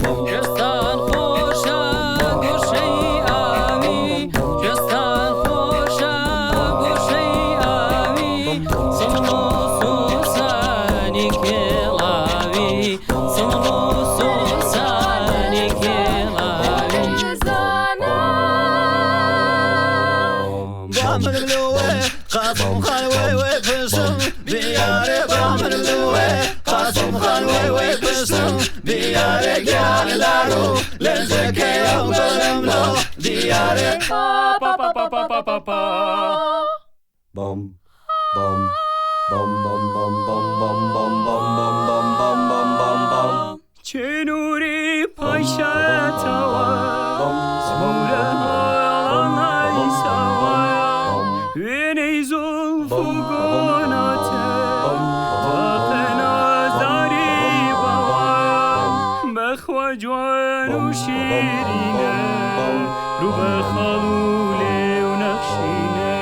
کوێستان خۆشە گۆشەی ئاوی، کوێستان خۆشە گۆشەی ئاوی، سمڵ و سووسانی کێڵاوی، سمڵ و سووسانی کێڵاوی. چێ نوری پاشاتەوە سوورە هاڵانای ساوە وێنەی زوڵف و گۆناتە تاقە نازداری باوە بەخوا جوان و شیرینە ڕوو بە خاڵ و لێو نەخشینە.